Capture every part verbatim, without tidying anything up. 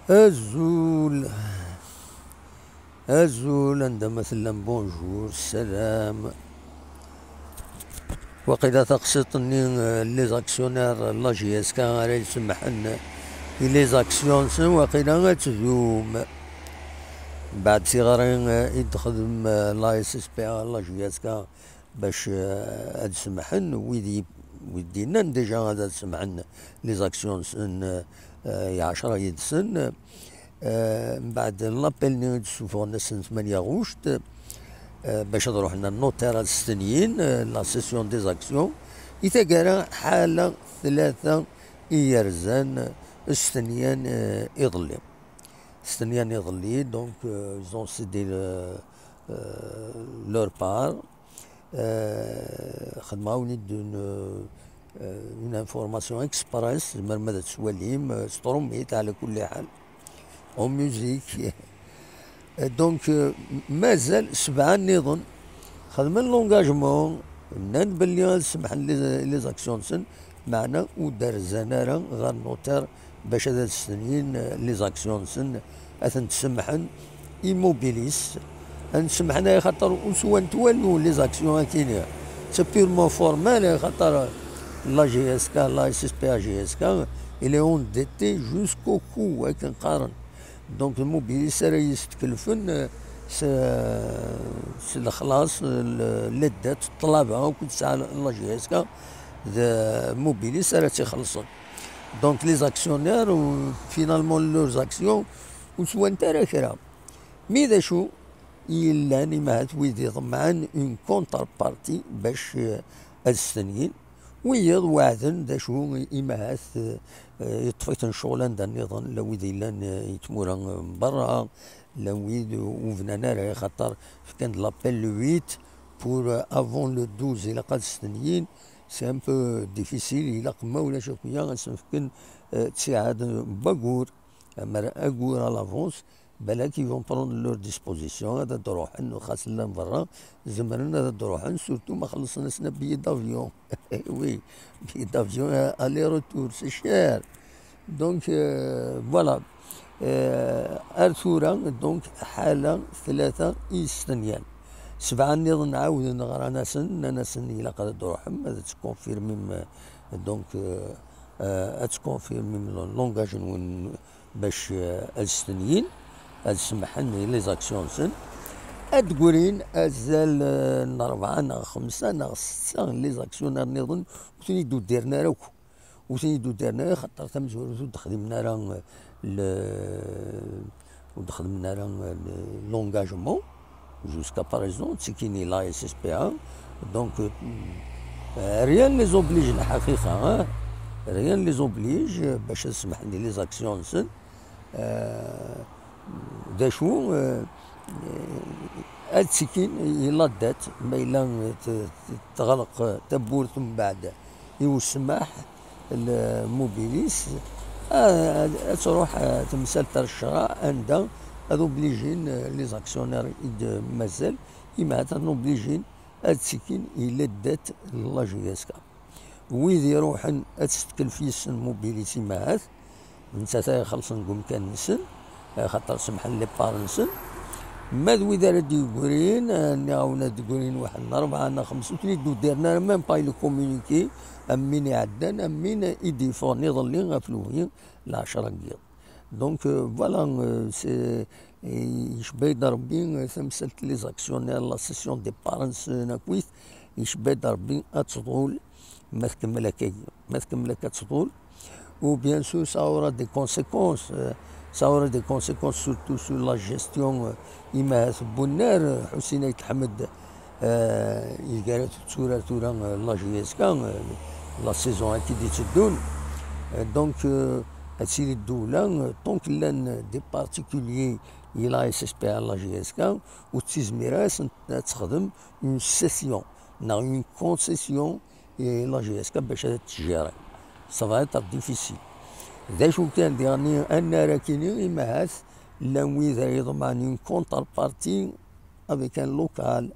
Azul. Azul, anda ma tellam, bonjour, salam. Waqila taqsiṭ-nni, euh, les actionnaires, la J S K ara isemḥen i les actions-nsen, waqila ad tdum. Mbeɛd tiɣri, euh, i d-texdem, euh, la S S P A, la J S K, bac, euh, ad semḥen wid i, wid d-yennan déjà ad, ad semḥen les actions-nsen, euh, i ɛecra yid-sen. Euh, mbeɛd l'appel-nni i d-ssufɣen ass n tmanya ɣuct, euh, bac ad ruḥen ar notaire ad stenyin, euh, la cession des actions. I taggara, ḥala tlata i yerzan, euh, stenyan, euh, iḍelli. Stenyan iḍelli, donc, euh, ils ont cédé le, euh, leur part. Euh, xedmeɣ-awen-id une, euh, une information express, tzemrem ad tt-twalim, euh, s trumit, ɛla kulli ḥal, en musique. Euh, donc, euh, mazal sebɛa nniḍen xedmen l'engagement, nnan belli ad semḥen les, les actions-nsen, meɛna ur d-rzan ara ɣer notaire bac ad stenyin, euh, les actions-nsen, ad tent-semḥen i Mobilis. Ad tent-semḥen axaṭer ur swant walu les actions akini. C'est purement formel, axaṭer la J S K, la S S P A J S K, il est endetté jusqu'au cou, akken qqaren. Donc Mobilis ara yestkellfen, euh, s, s lexlaṣ, euh, le, les dettes, ṭṭlaba akk i tesɛa la J S K d Mobilis ara tt-ixellṣen. Donc les actionnaires, euh, finalement leurs actions ur swant ara kra. Mi d acu yellan, imahat wid iḍemɛen une contrepartie bac, euh, ad stenyin, wiyiḍ weɛden d acu, imahat, euh, yeṭṭef-iten ccɣel anda nniḍen, la wid yellan, euh, i tmura, euh, n berra, la wid ur bnan ara, axaṭer fkan-d l'appel le huit pour, euh, avant le douze ilaq ad stenyin. C'est un peu difficile, ilaq ma ulac akya ad sen-fken, euh, ttiɛad n wayyur, amer ayyur à l'avance, balak ils vont prendre leur disposition, ad d-ruḥen, xas llan berra, zemren ad d-ruḥen, surtout ma xellṣen-asen billet d'avion. Oui, billet d'avion, euh, aller-retour, c'est cher. Donc, euh, voilà. Euh, ar tura, donc, ḥala tlata i yestenyan. Sebɛa nniḍen ɛawden ɣran-asen, nnan-asen ilaq ad d-ruḥem, ad tkonfirmim, euh, donc, euh, euh, ad tkonfirmim l-, langage-nwen bac, euh, ad stenyin, ad semḥen i les actions-nsen. Ad d-grin azal, euh, n rebɛa neɣ xemsa neɣ setta les actionnaires nniḍen ur ten-id-uddiren ara akk. Ur ten-id-uddiren ara, xaṭer tamezwarut ur d-xdimen ara, euh, le, ur d-xdimen ara, euh, le, l'engagement. Jusqu'à présent, ttikini la S S P A. Donc, euh, rien ne les oblige, lḥaqiqa, hein. Rien ne les oblige, euh, bac ad semḥen i les actions-nsen. Euh, d acu, euh, ad ttikin i la dette, ma yella, euh, t-, t-, teɣleq, euh, tawwurt mbeɛd i usmaḥ, le Mobilis, ad, ad truḥ, euh, temsalt ar ccṛeɛ anda ad oblijin, euh, les actionnaires i d-mazal, imahat ad oblijin ad ttikin i la dette n la J S K. Wid iruḥen ad tettkel yes-sen Mobilis imahat, nettat ara ixellṣen deg umkan-nsen, axaṭer semḥen les parts-nsen. Ma d wid ara d-yeggrin, eh, nniɣ-awen ad d-ggrin waḥed n rebɛa neɣ xemsa, ur ten-id-uddiren ara, même pas le communiqué, am win iɛeddan, am win i d-yeffɣen iḍelli ɣef lewhi, lɛecṛa n yiḍ. Donc, euh, voilà, euh, c'est, euh, yecba-yi-d Rebbi, euh, tamsalt les actionnaires, la cession des parts-nsen akkit, yecba-yi-d Rebbi ad tḍul, ma tkemmel akkagi, ma tkemmel akka ad tḍul. Ou bien sûr, ça aura des conséquences, euh, ça aura des conséquences surtout sur la gestion, euh, imahat n unnar, euh, Ḥusin Ayt Ḥmed, euh, yezga ara tetturar tura, euh, la J S K, euh, la saison-agi d-itteddun. Euh, donc, euh, ad tili ddewla, euh, tant que llan des particuliers i la S S P A, la J S K, ur tettizmir ara ad sen-, ad texdem une cession neɣ une concession i la J S K bac ad tt-tjérer. Ça va être difficile. D acu kan, diɣen, annar akini, imahat llan wid ara iḍemɛen une contrepartie avec un local,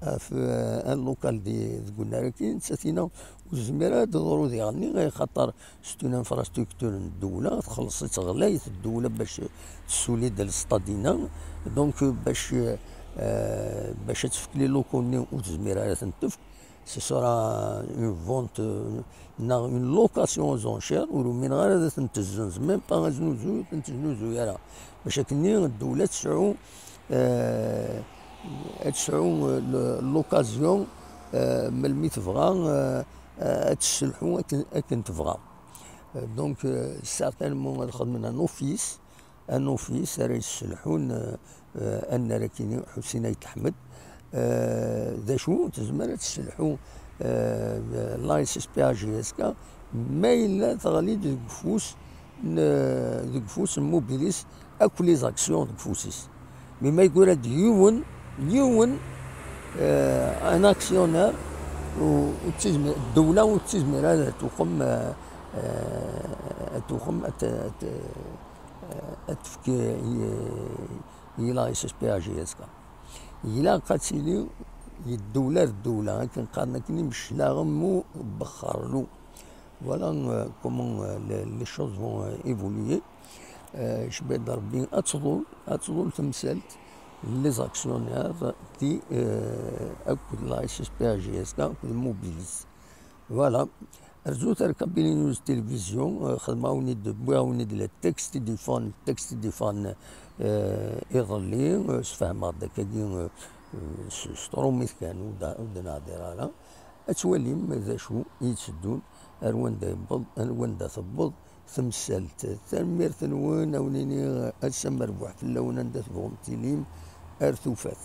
Ɣef, euh, un local di, deg unnar-agi, nettat-ina ur tezmir ara ad teḍru diɣenni, xaṭer c'est une infrastructure n ddewla, txelleṣ-itt ɣlayet ddewla bac tessuli-d lestad-ina. Donc, bac, euh, bac ad tefk les locaux-nni, ur tezmir ara ad ten-tefk. Ce sera une vente, euh, neɣ une location aux enchères, ur umineɣ ara ad ten-tezzenz, même pas aznuzu ur ten-teznuzu ara. Bac akken ddewla ad tesɛu, euh, ad tesɛu, euh, le- l'occasion, euh, melmi tebɣa, euh, euh, ad tesselḥu akken, akken tebɣa. Euh, donc, euh, certainement ad xedmen un office, un office ara yesselḥun, euh, euh, annar-agi-nni Ḥusin Ayt Ḥmed. Euh, d acu, tezmer ad tesselḥu, euh, l'A S S P A G S K, ma yella teɣli-d deg ufus n, deg ufus n Mobilis akk les actions deg ufus-is. Mi ma yeggura-d yiwen, yiwen, euh, un actionnaire, u, u ttizmi-, ddewla ur ttizmir ara ad tuqem, euh, euh, ad tuqem, ad t-, ad t-, ad tefk i, i la S S P A G S K. Ilaq ad tili ddewla ar ddewla, akken qqaren akken imeclaɣem u bexxerlu. Voilà, euh, comment, euh, les, les choses vont, euh, évoluer. Euh, je vais dire, ad tḍul, ad tḍul temsalt, les actionnaires, di, euh, akked la S S P A G S K, akked Mobilis. Voilà. Rzu ar Kabylie News Télévision, euh, xedmeɣ-awen-id, wwiɣ-awen-id le texte i d-yeffɣen, le texte i d-yeffɣen, euh, iḍelli, euh, sfehmeɣ-d akkagi, euh, euh, s, s trumit kan, ur d-, ur d-nehdir ara. Ad twalim d acu i yetteddun, ar wanda yewweḍ, ar wanda tewweḍ temsalt. Tanemmirt-nwen, a wen-iniɣ ass amerbuḥ fell-awen, anda tebɣum tilim, ar tufat.